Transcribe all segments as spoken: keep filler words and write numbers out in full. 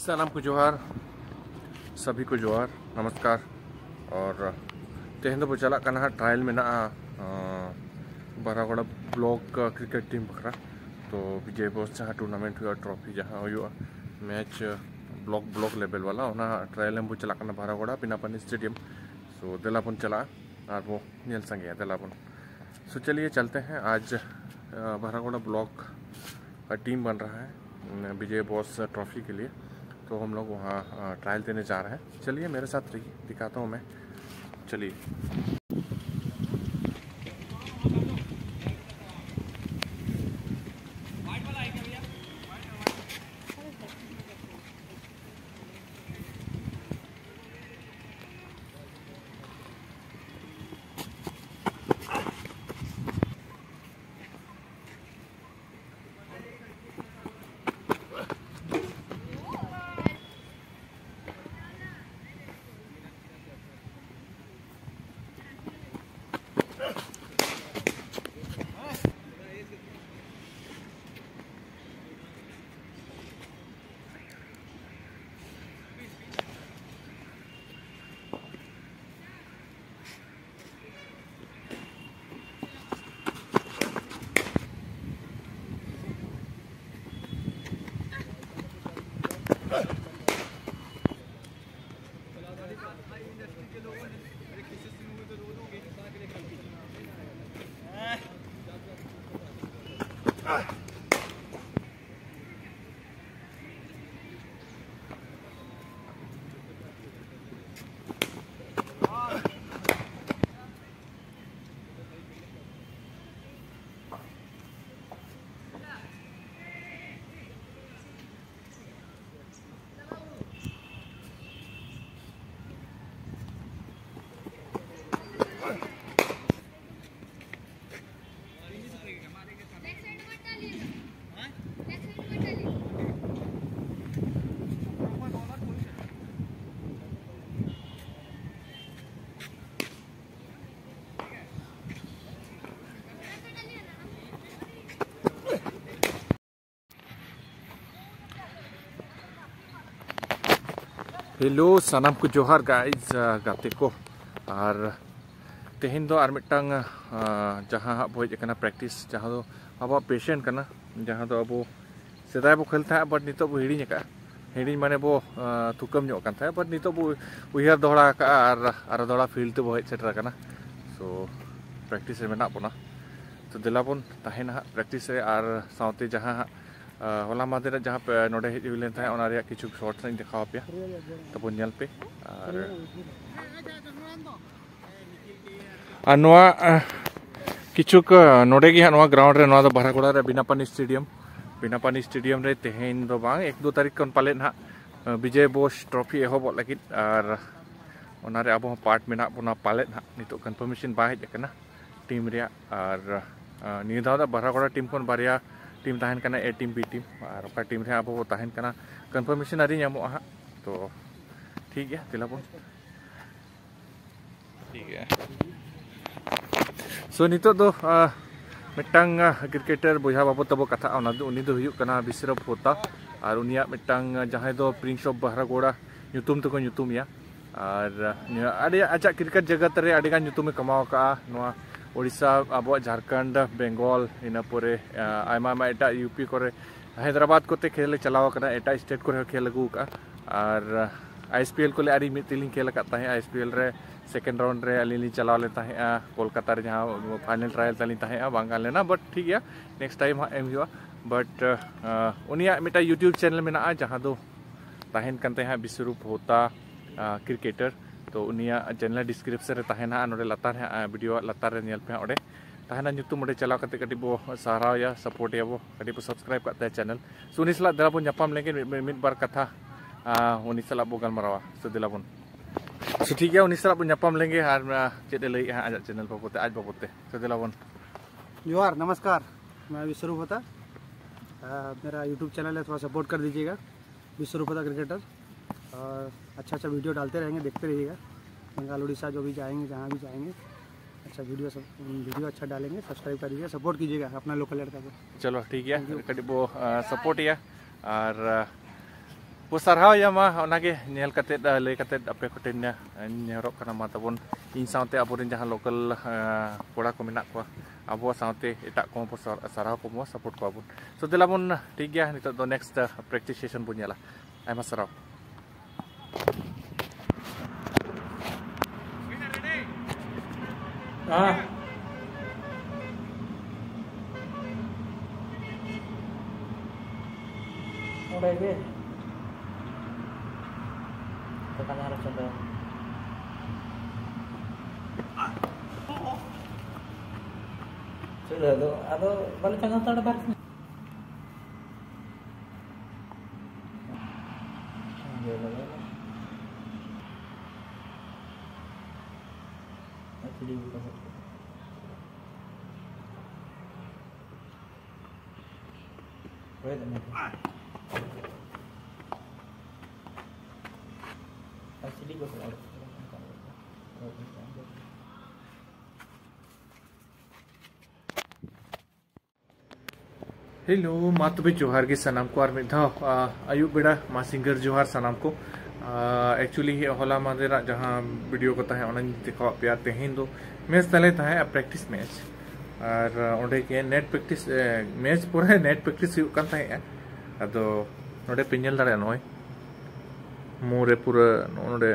ᱥᱟᱱᱟᱢ ᱠᱚ ᱡᱚᱦᱟᱨ, ᱥᱟᱵᱷᱤ ᱠᱚ ᱡᱚᱦᱟᱨ, ᱱᱚᱢᱚᱥᱠᱟᱨ᱾ ᱟᱨ ᱛᱮᱦᱮᱧ ᱫᱚᱵᱚ ᱪᱟᱞᱟᱜ ᱠᱟᱱᱟ ᱦᱟᱸᱜ, ᱴᱨᱟᱭᱟᱞ ᱢᱮᱱᱟᱜᱼᱟ ᱵᱟᱨᱟᱜᱚᱲᱟ ᱵᱞᱚᱠ ᱠᱨᱤᱠᱮᱴ ᱴᱤᱢ ᱵᱟᱠᱷᱨᱟ᱾ ᱛᱚ ᱵᱤᱡᱚᱭ ᱵᱚᱥ ᱡᱟᱦᱟᱸ ᱴᱩᱨᱱᱟᱢᱮᱱᱴ ᱦᱩᱭᱩᱜᱼᱟ, ᱴᱨᱚᱯᱷᱤ ᱡᱟᱦᱟᱸ ᱦᱩᱭᱩᱜᱼᱟ, ᱢᱮᱪ ᱵᱞᱚᱠ ᱵᱞᱚᱠ ᱞᱮᱵᱮᱞ ᱵᱟᱞᱟ, ᱚᱱᱟ ᱴᱨᱟᱭᱟᱞ ᱮᱢ ᱵᱚ ᱪᱟᱞᱟᱜ ᱠᱟᱱᱟ ᱵᱟᱨᱟᱜᱚᱲᱟ ᱵᱤᱱᱟᱯᱟᱱᱤ ᱥᱴᱮᱰᱤᱭᱟᱢ᱾ ᱛᱚ ᱫᱮᱞᱟ ᱵᱚᱱ ᱪᱟᱞᱟᱜᱼᱟ ᱟᱨ ᱵᱚ ᱧᱮᱞ ᱥᱟᱸᱜᱮᱭᱟ, ᱫᱮᱞᱟ ᱵᱚᱱ᱾ सो चलिए चलते हैं। आज बारागोड़ा ब्लॉक का टीम बन रहा है विजय बॉस ट्रॉफी के लिए। तो हम लोग वहाँ ट्रायल देने जा रहे हैं। चलिए मेरे साथ रहिए, दिखाता हूँ मैं। चलिए। ᱦᱮᱞᱳ, ᱥᱟᱱᱟᱢ ᱠᱚ ᱡᱚᱦᱟᱨ ᱜᱟᱭᱤᱡ, ᱜᱟᱛᱮ ᱠᱚ᱾ ᱟᱨ ᱛᱮᱦᱮᱧ ᱫᱚ ᱟᱨ ᱢᱤᱫᱴᱟᱝ, ᱟᱸ, ᱡᱟᱦᱟᱸ ᱦᱟᱸᱜ ᱵᱚ ᱦᱮᱡ ᱟᱠᱟᱱᱟ ᱯᱨᱮᱠᱴᱤᱥ, ᱡᱟᱦᱟᱸ ᱫᱚ ᱟᱵᱚᱣᱟᱜ ᱯᱮᱥᱮᱱ ᱠᱟᱱᱟ, ᱡᱟᱦᱟᱸ ᱫᱚ ᱟᱵᱚ ᱥᱮᱫᱟᱭ ᱵᱚ ᱠᱷᱮᱞ ᱛᱟᱦᱮᱸᱫ, but ᱱᱤᱛᱚᱜ ᱵᱚ ᱦᱤᱲᱤᱧ ᱟᱠᱟᱫᱼᱟ᱾ ᱦᱤᱲᱤᱧ ᱢᱟᱱᱮ ᱵᱚ, ᱟᱸ, ᱛᱷᱩᱠᱟᱹᱢ ᱧᱚᱜ ᱠᱟᱱ ᱛᱟᱦᱮᱸᱫ, but ᱱᱤᱛᱚᱜ ᱵᱚ ᱩᱭᱦᱟᱹᱨ ᱫᱚᱦᱲᱟ ᱟᱠᱟᱫᱼᱟ ᱟᱨ ᱟᱨᱚ ᱫᱚᱦᱲᱟ ᱯᱷᱤᱞᱰ ᱛᱮᱵᱚ ᱦᱮᱡ ᱥᱮᱴᱮᱨ ᱟᱠᱟᱱᱟ᱾ So, ᱯᱨᱮᱠᱴᱤᱥ ᱨᱮ ᱢᱮᱱᱟᱜ ᱵᱚᱱᱟ᱾ ᱛᱚ, ᱫᱮᱞᱟ ᱵᱚᱱ ᱛᱟᱦᱮᱱᱟ ᱦᱟᱸᱜ ᱯᱨᱮᱠᱴᱤᱥ ᱨᱮ, ᱟᱨ ᱥᱟᱶᱛᱮ ᱡᱟᱦᱟᱸ ᱦᱟᱸᱜ, ᱟᱸ, ᱦᱚᱞᱟ ᱢᱟᱦᱫᱮᱨ ᱨᱮ ᱡᱟᱦᱟᱸ ᱯᱮ-, ᱱᱚᱰᱮ ᱦᱮᱡ ᱦᱩᱭ ᱞᱮᱱ ᱛᱟᱦᱮᱸᱫ, ᱚᱱᱟ ᱨᱮᱭᱟᱜ ᱠᱤᱪᱷᱩ ᱥᱚᱨᱴᱥ ᱤᱧ ᱫᱮᱠᱷᱟᱣ ᱟᱯᱮᱭᱟ᱾ ᱛᱚ ᱵᱚᱱ ᱧᱮᱞ ᱯᱮ᱾ ᱟᱨ ᱟᱨ ᱱᱚᱣᱟ, ᱟᱸ, ᱠᱤᱪᱷᱩᱠ, ᱟᱸ, ᱱᱚᱰᱮ ᱜᱮ ᱦᱟᱸᱜ ᱱᱚᱣᱟ ᱜᱨᱟᱣᱩᱱᱰ ᱨᱮ, ᱱᱚᱣᱟ ᱫᱚ ᱵᱟᱨᱦᱟᱜᱚᱲᱟ ᱨᱮ ᱵᱤᱱᱟᱯᱟᱱᱤ ᱥᱴᱮᱰᱤᱭᱟᱢ, ᱵᱤᱱᱟᱯᱟᱱᱤ ᱥᱴᱮᱰᱤᱭᱟᱢ ᱨᱮ ᱛᱮᱦᱮᱧ ᱫᱚ ᱵᱟᱝ, ᱮᱠ ᱫᱩ ᱛᱟᱹᱨᱤᱠᱷ ᱠᱷᱚᱱ ᱯᱟᱞᱮᱫ ᱦᱟᱸᱜ, ᱟᱸ, ᱵᱤᱡᱚᱭ ᱵᱳᱥ ᱴᱨᱚᱯᱷᱤ ᱮᱦᱚᱵᱚᱜ ᱞᱟᱹᱜᱤᱫ, ᱟᱨ ᱚᱱᱟ ᱨᱮ ᱟᱵᱚ ᱦᱚᱸ ᱯᱟᱨᱴ ᱢᱮᱱᱟᱜ ᱵᱚᱱᱟ ᱯᱟᱞᱮᱫ ᱦᱟᱸᱜ᱾ ᱱᱤᱛᱚᱜ ᱠᱚᱱᱯᱷᱟᱨᱢᱮᱥᱚᱱ ᱵᱟᱭ ᱦᱮᱡ ᱟᱠᱟᱱᱟ ᱴᱤᱢ ᱨᱮᱭᱟᱜ, ᱟᱨ, ᱟᱸ, ᱱᱤᱭᱟᱹ ᱫᱷᱟᱣ ᱫᱚ ᱵᱟᱨᱦᱟᱜᱚᱲᱟ ᱴᱤᱢ ᱠᱷᱚᱱ ᱵᱟᱨᱭᱟ ᱴᱤᱢ ᱛᱟᱦᱮᱱ ᱠᱟᱱᱟ, ᱮ ᱴᱤᱢ, ᱵᱤ ᱴᱤᱢ, ᱟᱨ ᱚᱠᱟ ᱴᱤᱢ ᱨᱮ ᱟᱵᱚ ᱵᱚ ᱛᱟᱦᱮᱱ ᱠᱟᱱᱟ, ᱠᱚᱱᱯᱷᱟᱨᱢᱮᱥᱚᱱ ᱟᱹᱣᱨᱤ ᱧᱟᱢᱚᱜᱼᱟ ᱦᱟᱸᱜ᱾ ᱛᱚ, ᱴᱷᱤᱠ ᱜᱮᱭᱟ, ᱫᱮᱞᱟ ᱵᱚᱱ᱾ ᱴᱷᱤᱠ ᱜᱮᱭᱟ᱾ So, ᱱᱤᱛᱚᱜ ᱫᱚ, ᱟᱸ, ᱢᱤᱫᱴᱟᱝ, ᱟᱸ, ᱠᱨᱤᱠᱮᱴᱟᱨ ᱵᱚᱭᱦᱟ ᱵᱟᱵᱚᱫ ᱛᱮᱵᱚ ᱠᱟᱛᱷᱟᱜᱼᱟ᱾ ᱚᱱᱟ ᱫᱚ, ᱩᱱᱤ ᱫᱚ ᱦᱩᱭᱩᱜ ᱠᱟᱱᱟ ᱵᱤᱥᱨᱚᱵ ᱦᱳᱛᱟ, ᱟᱨ ᱩᱱᱤᱭᱟᱜ ᱢᱤᱫᱴᱟᱝ, ᱟᱸ, ᱡᱟᱦᱟᱸᱭ ᱫᱚ ᱯᱨᱤᱱᱥ ᱚᱯᱷ ᱵᱟᱦᱨᱟᱜᱳᱲᱟ ᱧᱩᱛᱩᱢ ᱛᱮᱠᱚ ᱧᱩᱛᱩᱢᱮᱭᱟ, ᱟᱨ, ᱟᱸ, ᱱᱤᱭᱟᱹ ᱟᱹᱰᱤ ᱟᱡᱟᱜ ᱠᱨᱤᱠᱮᱴ ᱡᱟᱜᱟᱛ ᱨᱮ ᱟᱹᱰᱤᱜᱟᱱ ᱧᱩᱛᱩᱢᱮ ᱠᱟᱢᱟᱣ ᱟᱠᱟᱫᱼᱟ᱾ ᱱᱚᱣᱟ ᱳᱰᱤᱥᱟ, ᱟᱵᱚᱣᱟᱜ ᱡᱷᱟᱲᱠᱷᱚᱸᱰ, ᱵᱮᱝᱜᱚᱞ, ᱤᱱᱟᱹ ᱯᱚᱨᱮ, ᱟᱸ, ᱟᱭᱢᱟ ᱟᱭᱢᱟ ᱮᱴᱟᱜ ᱭᱩ ᱯᱤ ᱠᱚᱨᱮ, ᱦᱟᱭᱫᱨᱟᱵᱟᱫᱽ ᱠᱚᱛᱮ ᱠᱷᱮᱞ ᱮ ᱪᱟᱞᱟᱣ ᱟᱠᱟᱱᱟ, ᱮᱴᱟᱜ ᱥᱴᱮᱴ ᱠᱚᱨᱮ ᱦᱚᱸ ᱠᱷᱮᱞ ᱟᱹᱜᱩ ᱟᱠᱟᱫᱼᱟ᱾ ᱟᱨ, ᱟᱸ, ᱟᱭ ᱮᱥ ᱯᱤ ᱮᱞ ᱠᱚᱞᱮ ᱟᱹᱰᱤ ᱢᱤᱫ ᱛᱮᱞᱤᱧ ᱠᱷᱮᱞ ᱟᱠᱟᱫ ᱛᱟᱦᱮᱸᱫ᱾ ᱟᱭ ᱮᱥ ᱯᱤ ᱮᱞ ᱨᱮ ᱥᱮᱠᱮᱱᱰ ᱨᱟᱣᱩᱱᱰ ᱨᱮ ᱟᱹᱞᱤᱧ ᱞᱤᱧ ᱪᱟᱞᱟᱣ ᱞᱮᱱ ᱛᱟᱦᱮᱸᱫᱼᱟ, ᱠᱳᱞᱠᱟᱛᱟ ᱨᱮ ᱡᱟᱦᱟᱸ ᱯᱷᱟᱭᱱᱮᱞ ᱴᱨᱟᱭᱟᱞ ᱛᱟᱹᱞᱤᱧ ᱛᱟᱦᱮᱸᱫᱼᱟ, ᱵᱟᱝ ᱜᱟᱱ ᱞᱮᱱᱟ, but ᱴᱷᱤᱠ ᱜᱮᱭᱟ, ᱱᱮᱠᱥᱴ ᱴᱟᱭᱤᱢ ᱦᱟᱸᱜ ᱮᱢ ᱦᱩᱭᱩᱜᱼᱟ᱾ But, ᱟᱸ, ᱩᱱᱤᱭᱟᱜ ᱢᱤᱫᱴᱟᱝ YouTube ᱪᱮᱱᱮᱞ ᱢᱮᱱᱟᱜᱼᱟ, ᱡᱟᱦᱟᱸ ᱫᱚ ᱛᱟᱦᱮᱱ ᱠᱟᱱ ᱛᱟᱦᱮᱸᱫ ᱵᱤᱥᱣᱚᱨᱩᱯ ᱦᱳᱛᱟ, ᱟᱸ, ᱠᱨᱤᱠᱮᱴᱟᱨ᱾ ᱛᱚ, ᱩᱱᱤᱭᱟᱜ ᱪᱮᱱᱮᱞ ᱰᱤᱥᱠᱨᱤᱯᱥᱚᱱ ᱨᱮ ᱛᱟᱦᱮᱱᱟ, ᱟᱨ ᱱᱚᱰᱮ ᱞᱟᱛᱟᱨ ᱨᱮ ᱦᱟᱸᱜ, ᱟᱸ, ᱵᱷᱤᱰᱤᱭᱳ ᱞᱟᱛᱟᱨ ᱨᱮ ᱧᱮᱞ ᱯᱮ ᱦᱟᱸᱜ, ᱚᱸᱰᱮ ᱛᱟᱦᱮᱱᱟ ᱧᱩᱛᱩᱢ, ᱚᱸᱰᱮ ᱪᱟᱞᱟᱣ ᱠᱟᱛᱮ ᱠᱟᱹᱴᱤᱡ ᱵᱚ ᱥᱟᱨᱦᱟᱣᱮᱭᱟ, ᱥᱟᱯᱳᱨᱴ ᱮᱭᱟ ᱵᱚ, ᱠᱟᱹᱴᱤᱡ ᱵᱚ ᱥᱟᱵᱥᱠᱨᱟᱭᱤᱵ ᱠᱟᱜ ᱛᱟᱭᱟ ᱪᱮᱱᱮᱞ᱾ So, ᱩᱱᱤ ᱥᱟᱞᱟᱜ ᱫᱮᱞᱟ ᱵᱚᱱ ᱧᱟᱯᱟᱢ ᱞᱮᱱᱜᱮ, ᱢᱤᱫ, ᱢᱤᱫ ᱵᱟᱨ ᱠᱟᱛᱷᱟ, ᱟᱸ, ᱩᱱᱤ ᱥᱟᱞᱟᱜ ᱵᱚ ᱜᱟᱞᱢᱟᱨᱟᱣᱟ᱾ So, ᱫᱮᱞᱟ ᱵᱚᱱ᱾ So, ᱴᱷᱤᱠ ᱜᱮᱭᱟ, ᱩᱱᱤ ᱥᱟᱞᱟᱜ ᱵᱚᱱ ᱧᱟᱯᱟᱢ ᱞᱮᱱᱜᱮ, ᱟᱨ, ᱟᱸ, ᱪᱮᱫ ᱮ ᱞᱟᱹᱭᱮᱫᱼᱟ ᱦᱟᱸᱜ ᱟᱡᱟᱜ ᱪᱮᱱᱮᱞ ᱵᱟᱵᱚᱫ ᱛᱮ, ᱟᱡ ᱵᱟᱵᱚᱫ ᱛᱮ᱾ So, ᱫᱮᱞᱟ ᱵᱚᱱ᱾ जोहार, नमस्कार। मैं विश्वरूप होता। अ, मेरा YouTube चैनल है, थोड़ा सपोर्ट कर दीजिएगा, विश्वरूप होता क्रिकेटर। और अच्छा अच्छा वीडियो डालते रहेंगे, देखते रहिएगा। बंगाल, उड़ीसा जो भी जाएंगे, जहाँ भी जाएंगे, अच्छा वीडियो सब, वीडियो अच्छा डालेंगे। सब्सक्राइब कर दीजिएगा, सपोर्ट कीजिएगा अपना लोकल लड़का को। चलो, ठीक है, थैंक यू। करीब वो, अ, सपोर्ट है। और, अ, ᱵᱚ ᱥᱟᱨᱦᱟᱣ ᱭᱟ ᱢᱟ, ᱚᱱᱟᱜᱮ ᱧᱮᱞ ᱠᱟᱛᱮᱫ, ᱟᱨ ᱞᱟᱹᱭ ᱠᱟᱛᱮᱫ ᱟᱯᱮ ᱠᱚᱴᱷᱮᱱ, ᱟᱨ ᱱᱮᱦᱚᱨᱚᱜ ᱠᱟᱱᱟ ᱢᱟ ᱛᱟᱵᱚᱱ, ᱤᱧ ᱥᱟᱶᱛᱮ ᱟᱵᱚᱨᱮᱱ ᱡᱟᱦᱟᱸ ᱞᱳᱠᱟᱞ, ᱟᱨ ᱠᱚᱲᱟ ᱠᱚ ᱢᱮᱱᱟᱜ ᱠᱚᱣᱟ, ᱟᱵᱚ ᱥᱟᱶᱛᱮ ᱮᱴᱟᱜ ᱠᱚᱦᱚᱸ ᱵᱚ ᱥᱟᱨ-, ᱥᱟᱨᱦᱟᱣ ᱠᱚᱵᱚ ᱥᱟᱯᱳᱨᱴ ᱠᱚᱣᱟ ᱵᱚᱱ᱾ So ᱫᱮᱞᱟ ᱵᱚᱱ, ᱴᱷᱤᱠ ᱜᱮᱭᱟ, ᱱᱤᱛᱚᱜ ᱫᱚ ᱱᱮᱠᱥᱴ ᱯᱨᱮᱠᱴᱤᱥ ᱥᱮᱥᱚᱱ ᱵᱚᱱ ᱧᱮᱞᱟ᱾ ᱟᱭᱢᱟ ᱥᱟᱨᱦᱟᱣ᱾ ᱦᱮᱸ᱾ ᱚᱸᱰᱮ ᱜᱮ᱾ ᱫᱚᱠᱟᱱ ᱟᱨᱚ ᱪᱚᱸᱫᱟ᱾ ᱪᱮᱫ ᱟᱫᱚ, ᱟᱫᱚ ᱵᱟᱞᱮ ᱪᱚᱸᱫᱟ ᱦᱟᱛᱟᱲᱟ ᱵᱟᱨ ᱥᱤᱧ᱾ ᱦᱳᱭ, ᱫᱚ ᱢᱮᱱᱟᱜᱼᱟ᱾ ᱟᱨ ᱪᱤᱞᱤ ᱠᱚ ᱥᱟᱞᱟᱜ ᱚᱲᱟᱜ ᱠᱚᱨᱮ ᱚᱱᱠᱟ ᱫᱚ? ᱦᱮᱞᱳ, ᱢᱟ ᱛᱚᱵᱮ ᱡᱚᱦᱟᱨ ᱜᱮ ᱥᱟᱱᱟᱢ ᱠᱚ ᱟᱨ ᱢᱤᱫ ᱫᱷᱟᱣ, ᱟ, ᱟᱹᱭᱩᱵ ᱵᱮᱲᱟ ᱢᱟ ᱥᱤᱸᱜᱟᱹᱲ ᱡᱚᱦᱟᱨ ᱥᱟᱱᱟᱢ ᱠᱚ᱾ ᱟ, actually ᱦᱚᱞᱟ ᱢᱟᱫᱷᱮᱨᱟᱜ ᱡᱟᱦᱟᱸ ᱵᱷᱤᱰᱤᱭᱳ ᱠᱚ ᱛᱟᱦᱮᱸ, ᱚᱱᱟᱧ ᱫᱮᱠᱷᱟᱣᱟᱫ ᱯᱮᱭᱟ᱾ ᱛᱮᱦᱮᱧ ᱫᱚ ᱢᱮᱪ ᱛᱟᱞᱮ ᱛᱟᱦᱮᱸ, ᱯᱨᱮᱠᱴᱤᱥ ᱢᱮᱪ᱾ ᱟᱨ, ᱟ, ᱚᱸᱰᱮ ᱜᱮ ᱱᱮᱴ ᱯᱨᱮᱠᱴᱤᱥ, ᱮ, ᱢᱮᱪ ᱯᱚᱨᱮ ᱱᱮᱴ ᱯᱨᱮᱠᱴᱤᱥ ᱦᱩᱭᱩᱜ ᱠᱟᱱ ᱛᱟᱦᱮᱸᱜᱼᱟ᱾ ᱟᱫᱚ ᱱᱚᱰᱮ ᱯᱮ ᱧᱮᱞ ᱫᱟᱲᱮᱭᱟᱜᱼᱟ, ᱱᱚᱜᱼᱚᱭ ᱢᱩ ᱨᱮ ᱯᱩᱨᱟᱹ ᱱᱚᱜᱼᱚ ᱱᱚᱰᱮ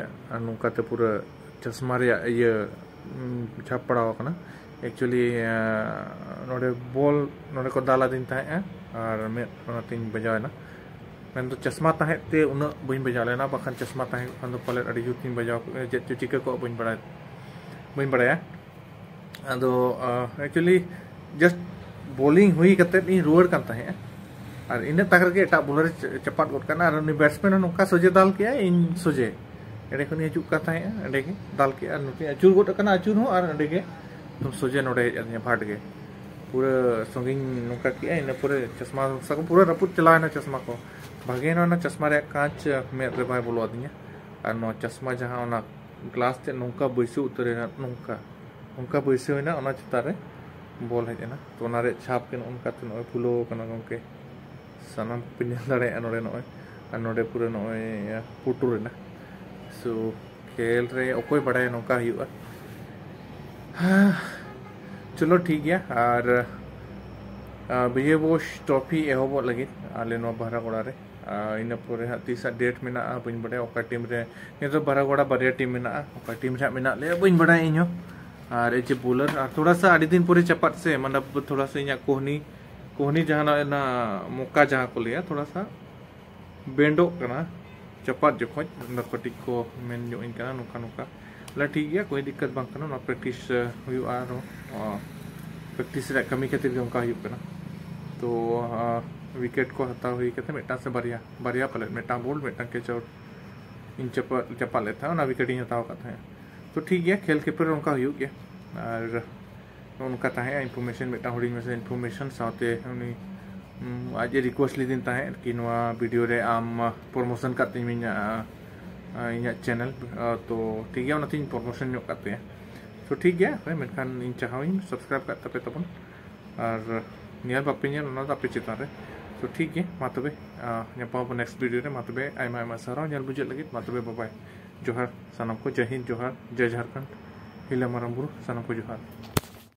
ᱱᱚᱝᱠᱟᱛᱮ ᱯᱩᱨᱟᱹ ᱪᱚᱥᱢᱟ ᱨᱮᱭᱟᱜ ᱤᱭᱟᱹ, ᱩᱢ, ᱪᱷᱟᱯ ᱯᱟᱲᱟᱣ ᱟᱠᱟᱱᱟ᱾ Actually, ᱟᱸ, ᱱᱚᱰᱮ ᱵᱚᱞ ᱱᱚᱰᱮ ᱠᱚ ᱫᱟᱞ ᱟᱹᱫᱤᱧ ᱛᱟᱦᱮᱸᱜᱼᱟ ᱟᱨ ᱢᱮᱫ ᱚᱱᱟᱛᱤᱧ ᱵᱟᱡᱟᱣ ᱮᱱᱟ᱾ ᱢᱮᱱᱫᱚ ᱪᱚᱥᱢᱟ ᱛᱟᱦᱮᱸᱫ ᱛᱮ ᱩᱱᱟᱹᱜ ᱵᱟᱹᱧ ᱵᱟᱡᱟᱣ ᱞᱮᱱᱟ, ᱵᱟᱠᱷᱟᱱ ᱪᱚᱥᱢᱟ ᱛᱟᱦᱮᱸ ᱠᱚᱜ ᱠᱷᱟᱱ ᱫᱚ ᱯᱟᱞᱮᱫ ᱟᱹᱰᱤ ᱡᱳᱨ ᱛᱤᱧ ᱵᱟᱡᱟᱣ ᱠᱚᱜᱼᱟ, ᱪᱮᱫ ᱪᱚ ᱪᱤᱠᱟᱹ ᱠᱚᱜ ᱵᱟᱹᱧ ᱵᱟᱲᱟᱭ, ᱵᱟᱹᱧ ᱵᱟᱲᱟᱭᱟ᱾ ᱟᱫᱚ, ᱟᱸ, actually just bowling ᱦᱩᱭ ᱠᱟᱛᱮᱫ ᱤᱧ ᱨᱩᱣᱟᱹᱲ ᱠᱟᱱ ᱛᱟᱦᱮᱸᱜᱼᱟ᱾ ᱟᱨ ᱤᱱᱟᱹ ᱛᱟᱠ ᱨᱮᱜᱮ ᱮᱴᱟᱜ ᱵᱚᱞᱟᱨ ᱮ ᱪᱟ-, ᱪᱟᱯᱟᱫ ᱜᱚᱫ ᱠᱟᱱᱟ᱾ ᱟᱨ ᱩᱱᱤ ᱵᱮᱴᱥᱢᱮᱱ ᱦᱚᱸ ᱱᱚᱝᱠᱟ ᱥᱚᱡᱷᱮ ᱫᱟᱞ ᱠᱮᱜᱼᱟᱭ, ᱤᱧ ᱥᱚᱡᱷᱮ ᱮᱸᱰᱮ ᱠᱷᱚᱱᱤᱧ ᱦᱤᱡᱩᱜ ᱠᱟᱱ ᱛᱟᱦᱮᱸᱜᱼᱟ, ᱮᱸᱰᱮ ᱜᱮ ᱫᱟᱞ ᱠᱮᱜᱼᱟ᱾ ᱟᱨ ᱱᱚᱛᱮᱧ ᱟᱹᱪᱩᱨ ᱜᱚᱫ ᱟᱠᱟᱱᱟ, ᱟᱹᱪᱩᱨ ᱦᱚᱸ, ᱟᱨ ᱮᱸᱰᱮ ᱜᱮ ᱥᱚᱡᱷᱮ ᱱᱚᱰᱮ ᱦᱮᱡ ᱟᱹᱫᱤᱧᱟ, ᱵᱷᱟᱴ ᱜᱮ᱾ ᱯᱩᱨᱟᱹ ᱥᱚᱸᱜᱮᱧ ᱱᱚᱝᱠᱟ ᱠᱮᱜᱼᱟ, ᱤᱱᱟᱹ ᱯᱚᱨᱮ ᱪᱚᱥᱢᱟ ᱥᱟ-, ᱯᱩᱨᱟᱹ ᱨᱟᱹᱯᱩᱫ ᱪᱟᱞᱟᱣ ᱮᱱᱟ ᱪᱚᱥᱢᱟ ᱠᱚ᱾ ᱵᱷᱟᱜᱮ ᱮᱱᱟ ᱚᱱᱟ ᱪᱚᱥᱢᱟ ᱨᱮᱭᱟᱜ ᱠᱟᱸᱪ ᱢᱮᱫ ᱨᱮ ᱵᱟᱭ ᱵᱚᱞᱚ ᱟᱹᱫᱤᱧᱟ᱾ ᱟᱨ ᱱᱚᱣᱟ ᱪᱚᱥᱢᱟ ᱡᱟᱦᱟᱸ ᱚᱱᱟ ᱜᱞᱟᱥ ᱛᱮ ᱱᱚᱝᱠᱟ ᱵᱟᱹᱭᱥᱟᱹᱣ ᱩᱛᱟᱹᱨ ᱮᱱᱟ, ᱱᱚᱝᱠᱟ, ᱱᱚᱝᱠᱟ ᱵᱟᱹᱭᱥᱟᱹᱣ ᱮᱱᱟ, ᱚᱱᱟ ᱪᱮᱛᱟᱱ ᱨᱮ ᱵᱚᱞ ᱦᱮᱡ ᱮᱱᱟ᱾ ᱛᱚ ᱚᱱᱟ ᱨᱮᱭᱟᱜ ᱪᱷᱟᱯ ᱜᱮ ᱱᱚᱜᱼᱚ ᱱᱚᱝᱠᱟ ᱛᱮ ᱱᱚᱜᱼᱚᱭ ᱯᱷᱩᱞᱟᱹᱣ ᱟᱠᱟᱱᱟ ᱜᱚᱢᱠᱮ, ᱥᱟᱱᱟᱢ ᱠᱚᱯᱮ ᱧᱮᱞ ᱫᱟᱲᱮᱭᱟᱜᱼᱟ ᱱᱚᱰᱮ ᱱᱚᱜᱼᱚᱭ᱾ ᱟᱨ ᱱᱚᱰᱮ ᱯᱩᱨᱟᱹ ᱱᱚᱜᱼᱚᱭ ᱯᱩᱴᱩᱨ ᱮᱱᱟ᱾ So ᱠᱷᱮᱞ ᱨᱮ ᱚᱠᱚᱭ ᱵᱟᱲᱟᱭᱟ ᱱᱚᱝᱠᱟ ᱦᱩᱭᱩᱜᱼᱟ᱾ ᱪᱚᱞᱚ ᱴᱷᱤᱠ ᱜᱮᱭᱟ᱾ ᱟᱨ ᱵᱤᱡᱚᱭ ᱵᱳᱥ ᱴᱨᱚᱯᱷᱤ ᱮᱦᱚᱵᱚᱜ ᱞᱟᱹᱜᱤᱫ ᱟᱞᱮ ᱱᱚᱣᱟ ᱵᱟᱦᱨᱟᱜᱚᱲᱟ ᱨᱮ᱾ ᱟᱨ ᱤᱱᱟᱹ ᱯᱚᱨᱮ ᱦᱟᱸᱜ ᱛᱤᱥᱟᱜ ᱰᱮᱴ ᱢᱮᱱᱟᱜᱼᱟ ᱵᱟᱹᱧ ᱵᱟᱲᱟᱭᱟ, ᱚᱠᱟ ᱴᱤᱢ ᱨᱮ᱾ ᱱᱤᱛᱚᱜ ᱵᱟᱦᱨᱟᱜᱚᱲᱟ ᱵᱟᱨᱭᱟ ᱴᱤᱢ ᱢᱮᱱᱟᱜᱼᱟ, ᱚᱠᱟ ᱴᱤᱢ ᱨᱮ ᱦᱟᱸᱜ ᱢᱮᱱᱟᱜ ᱞᱮᱭᱟ ᱵᱟᱹᱧ ᱵᱟᱲᱟᱭᱟ ᱤᱧ ᱦᱚᱸ᱾ ᱟᱨ ᱮᱡᱮ ᱵᱳᱞᱟᱨ ᱟᱨ ᱛᱷᱚᱲᱟ ᱥᱟ ᱟᱹᱰᱤ ᱫᱤᱱ ᱯᱚᱨᱮ ᱪᱟᱯᱟᱫ ᱥᱮ, ᱢᱟᱱᱮ ᱛᱷᱚᱲᱟ ᱥᱟ ᱤᱧᱟᱹᱜ ᱠᱳᱦᱱᱤ, ᱠᱳᱦᱱᱤ ᱡᱟᱦᱟᱱᱟᱜ ᱚᱱᱟ ᱢᱚᱠᱟ ᱡᱟᱦᱟᱸ ᱠᱚ ᱞᱟᱹᱭᱟ, ᱛᱷᱚᱲᱟ ᱥᱟ ᱵᱮᱱᱰᱚᱜ ᱠᱟᱱᱟ ᱪᱟᱯᱟᱫ ᱡᱚᱠᱷᱚᱡ, ᱚᱱᱟ ᱠᱟᱹᱴᱤᱡ ᱠᱚ ᱢᱮᱱ ᱧᱚᱜ ᱟᱹᱧ ᱠᱟᱱᱟ ᱱᱚᱝᱠᱟ ᱱᱚᱝᱠᱟ᱾ ᱵᱚᱞᱮ ᱴᱷᱤᱠ ᱜᱮᱭᱟ, ᱠᱳᱭ ᱫᱤᱠᱠᱟᱛ ᱵᱟᱝ ᱠᱟᱱᱟ, ᱚᱱᱟ ᱯᱨᱮᱠᱴᱤᱥ ᱦᱩᱭᱩᱜᱼᱟ ᱟᱨᱦᱚᱸ᱾ ᱯᱨᱮᱠᱴᱤᱥ ᱨᱮᱭᱟᱜ ᱠᱟᱹᱢᱤ ᱠᱷᱟᱹᱛᱤᱨ ᱜᱮ ᱚᱱᱠᱟ ᱦᱩᱭᱩᱜ ᱠᱟᱱᱟ᱾ ᱛᱚ ᱣᱤᱠᱮᱴ ᱠᱚ ᱦᱟᱛᱟᱣ ᱦᱩᱭ ᱠᱟᱛᱮ ᱢᱤᱫᱴᱟᱝ ᱥᱮ ᱵᱟᱨᱭᱟ, ᱵᱟᱨᱭᱟ ᱯᱟᱞᱮᱫ, ᱢᱤᱫᱴᱟᱝ ᱵᱳᱞᱰ, ᱢᱤᱫᱴᱟᱝ ᱠᱮᱪ ᱟᱣᱩᱴ ᱤᱧ ᱪᱟᱯᱟᱫ, ᱪᱟᱯᱟᱫ ᱞᱮᱫ ᱛᱟᱦᱮᱸᱫ, ᱚᱱᱟ ᱣᱤᱠᱮᱴ ᱤᱧ ᱦᱟᱛᱟᱣ ᱟᱠᱟᱫ ᱛᱟᱦᱮᱸᱫ᱾ ᱛᱚ ᱴᱷᱤᱠ ᱜᱮᱭᱟ, ᱠᱷᱮᱞ ᱠᱷᱮᱯᱮᱞ ᱨᱮ ᱚᱱᱠᱟ ᱦᱩᱭᱩᱜ ᱜᱮᱭᱟ᱾ ᱟᱨ ᱱᱚᱜᱼᱚ ᱱᱚᱝᱠᱟ ᱛᱟᱦᱮᱸᱜᱼᱟ ᱤᱱᱯᱷᱚᱨᱢᱮᱥᱚᱱ, ᱢᱤᱫᱴᱟᱝ ᱦᱩᱰᱤᱧ ᱢᱟᱪᱷᱟ ᱤᱱᱯᱷᱚᱨᱢᱮᱥᱚᱱ᱾ ᱥᱟᱶᱛᱮ ᱩᱱᱤ, ᱩᱢ, ᱟᱡ ᱮ ᱨᱤᱠᱩᱭᱮᱥᱴ ᱞᱤᱫᱤᱧ ᱛᱟᱦᱮᱸᱫ ᱠᱤ ᱱᱚᱣᱟ ᱵᱷᱤᱰᱤᱭᱳ ᱨᱮ ᱟᱢ ᱯᱨᱚᱢᱳᱥᱚᱱ ᱠᱟᱜ ᱛᱤᱧ ᱢᱮ ᱤᱧᱟᱹᱜ, ᱟ, ᱤᱧᱟᱹᱜ ᱪᱮᱱᱮᱞ᱾ ᱟ, ᱛᱚ ᱴᱷᱤᱠ ᱜᱮᱭᱟ, ᱚᱱᱟᱛᱤᱧ ᱯᱨᱚᱢᱳᱥᱚᱱ ᱧᱚᱜ ᱠᱟᱜ ᱛᱟᱭᱟ᱾ ᱛᱚ ᱴᱷᱤᱠ ᱜᱮᱭᱟ, ᱦᱳᱭ, ᱢᱮᱱᱠᱷᱟᱱ ᱤᱧ ᱪᱟᱦᱟᱣᱤᱧ ᱥᱟᱵᱥᱠᱨᱟᱭᱤᱵ ᱠᱟᱜ ᱛᱟᱯᱮ ᱛᱟᱵᱚᱱ᱾ ᱟᱨ ᱧᱮᱞ ᱵᱟᱯᱮ ᱧᱮᱞ, ᱚᱱᱟ ᱫᱚ ᱟᱯᱮ ᱪᱮᱛᱟᱱ ᱨᱮ᱾ ᱛᱚ ᱴᱷᱤᱠ ᱜᱮᱭᱟ, ᱢᱟ ᱛᱚᱵᱮ, ᱟ, ᱧᱟᱯᱟᱢ ᱟᱵᱚ ᱱᱮᱠᱥᱴ ᱵᱷᱤᱰᱤᱭᱳ ᱨᱮ᱾ ᱢᱟ ᱛᱚᱵᱮ, ᱟᱭᱢᱟ ᱟᱭᱢᱟ ᱥᱟᱨᱦᱟᱣ ᱧᱮᱞ ᱵᱩᱡᱷᱟᱹᱜ ᱞᱟᱹᱜᱤᱫ᱾ ᱢᱟ ᱛᱚᱵᱮ, ᱵᱟᱵᱟᱭ᱾ ᱡᱚᱦᱟᱨ ᱥᱟᱱᱟᱢ ᱠᱚ, ᱡᱟᱭ ᱦᱤᱱᱫ, ᱡᱚᱦᱟᱨ, ᱡᱟᱭ ᱡᱷᱟᱨᱠᱷᱚᱸᱰ, ᱦᱤᱞᱟᱹ ᱢᱟᱨᱟᱝ ᱵᱩᱨᱩ, ᱥᱟᱱᱟᱢ ᱠᱚ ᱡᱚᱦᱟᱨ᱾